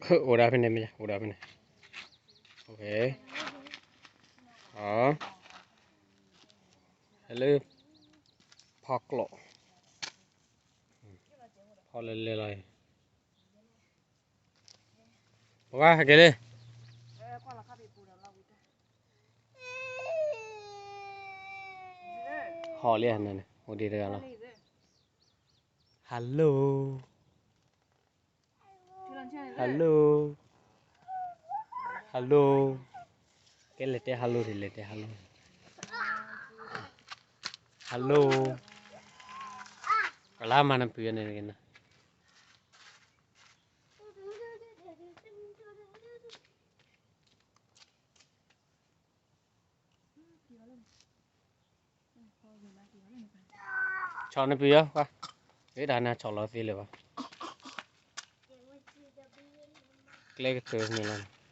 အိၣ်ဒၣ်ဖဲန့ၣ်မ့ၢ် အိၣ်ဒၣ်ဖဲန့ၣ်, အီ, ဟဲလၢ ဖီကျိး, ဖီလဲၤလဲၤလီၤ, ပှၤကဲလံ, ဟီၣ်လံနန့ၣ် အိၣ်ဒံးတဂၤလီၤ, hello, hello, hello, ကဲလဲၤတဲ hello ဒံး လဲၤတဲ hello, hello, ကလါမၤနပျံၤန့ၣ်, ဆီၣ်နပျံၤယီၤ, ဝဲဒၣ်နဆီၣ်လီၤသ့လၢၤဘၣ်, ကျဲကတၢၢ်န့ၣ်လီၤ,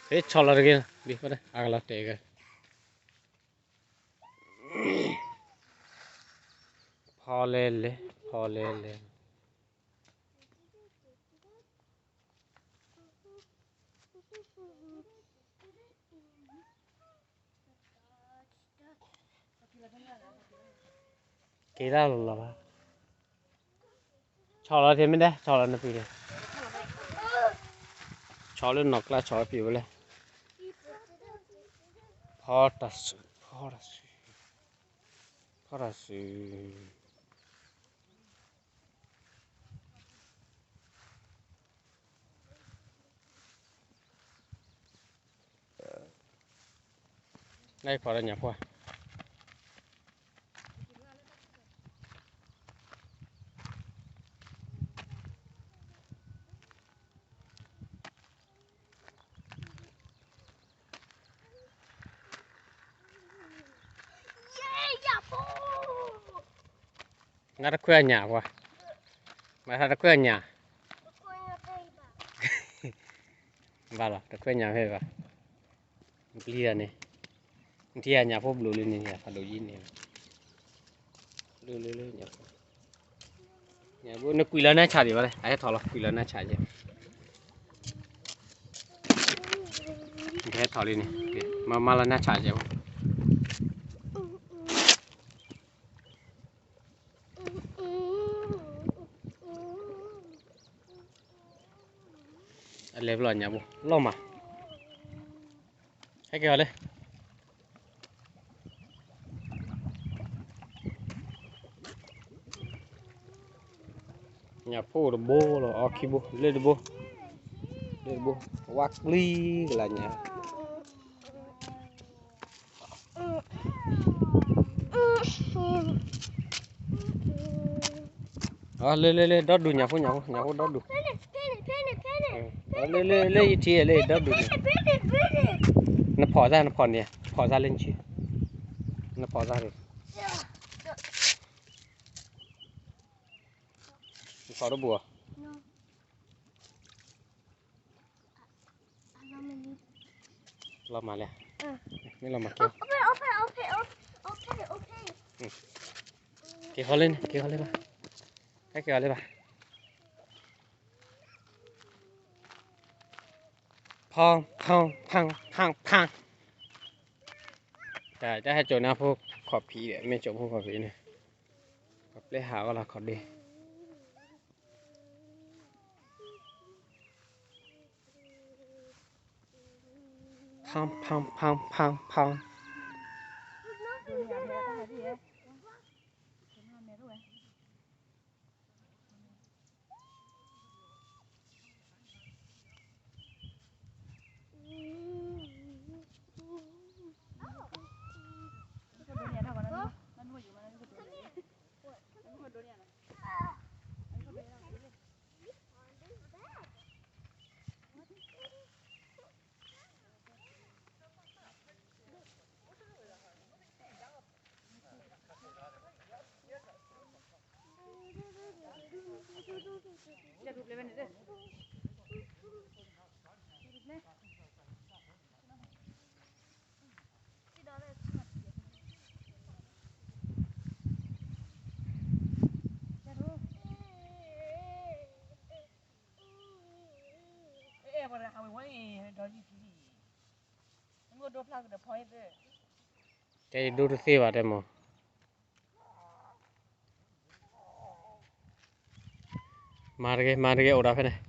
ဟဲဆီၣ်လီၤတဂ့ၤ, အကလီၤတဲာ်ဂ့ၤ, ဖီလဲၤလဲၤ ဖီလဲၤလဲၤ က့ၤတၢ်လီၤလီၤဘၣ်, ဆီၣ်လီၤတ့ၢ်မ့ၢ်ဒဲ ဆီၣ်လီၤနပျံၤန့ၣ်, ဆီၣ်လၢနီၢ်ကျါ ဆီၣ်ပျံၤဝဲလဲၣ်, ဖီတၢ်စု ဖီတၢ်စု ဖီတၢ်စု နဖီၣ်ဒီးညၣ်ဖိဧါ, နတခွဲးအညၣ်ပှၤ, မၤထါတခွဲးအညၣ်, ဘၣ်လီၤ တခွဲးညၣ်ဖဲဘၣ်, ပျံၤတၢ်န့ၣ်, နထံၣ်ညၣ်ဖိဘျုးလံန့ၣ် ဖးဒိၣ်ယံၤန့ၣ်, လၢလၢလၢညၣ်ဖိ, ညၣ်ဖိ နကွံာ်လီၤနၢ်ဆၣ်ဒံးဘၣ်လဲၣ် အဟဲထီၣ်လီၤ ကွံာ်လီၤနၢ်ဆၣ်ယဲၢ်, နဟဲထီၣ်လံန့ၣ်, မၤမၤလီၤနၢ်ဆၣ်ယဲၢ် အလဲၤဘျီညၣ်ဖိ လီၤမး, ဟဲက့ၤအီၤလၢ ညၣ်ဖိတဘိလီၤ အီခံဘိ လၢတဘိ, လၢတဘိ, ဝါကျံကလါညါ လၢလၢလၢ ဒီဒူၣ်ညၣ်ဖိ ညၣ်ဖိ ညၣ်ဖိဒီဒူၣ်, လၢလၢလၢ ယထံၣ်လၢဒီဒူၣ်န့ၣ်, နဖီၣ်သး နဖီၣ်န့ၣ် ဖီၣ်သးလၢနဆံ, နဖီၣ်သးန့ၣ်, နဖီၣ်တဘူၣ်အီၤ လီၤမးလဲၣ်, မ့ၢ်လီၤမးက့ၤ, က့ၤဃီလၢန့ၣ် က့ၤဃီလၢဘၣ်, ဟဲက့ၤဃီလၢဘၣ်, ဖီ ဖီ ဖီ ဖီ ဖီ, တၢ်ဟဲစိာ်န့ၢ်ဖိခီၣ်ဖံးဒီး မ့ၢ်စိာ်ဖိခီၣ်ဖံးန့ၣ်, ပျဲဟးဂီၤလီၤခီၣ်ဒ့ ဖၣ် ဖၣ် ဖၣ် ဖၣ် ဖၣ်, တဲယဒိၣ်တသ့ဘၣ်တဲမး, မၤတဂ့ၤ မၤတဂ့ၤ အိၣ်ဒီးဖဲန့ၣ်,